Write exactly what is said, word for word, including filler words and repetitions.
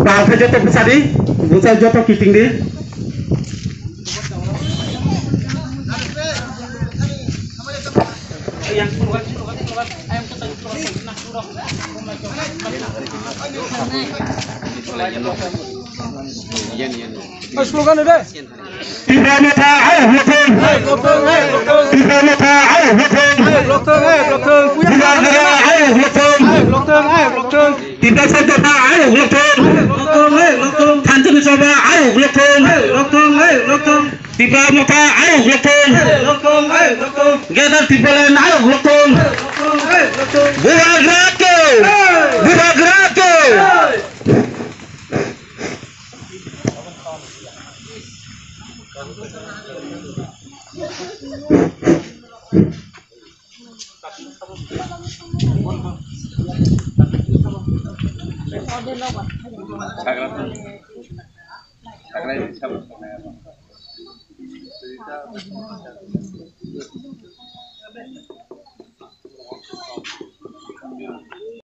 Pal khe joto bwsa di, bwsa joto kiting di. Slogan de. Tipra Motha ayuk lokthung. Tipra Motha ayuk lokthung. Bubagra ayuk lokthung. Tipra Motha ayuk lokthung. Thanjani Sabha ayuk lokthung. Tipra Motha ayuk lokthung. Greater Tipraland ayuk lokthung. Bubagra ke. Bubagra ke.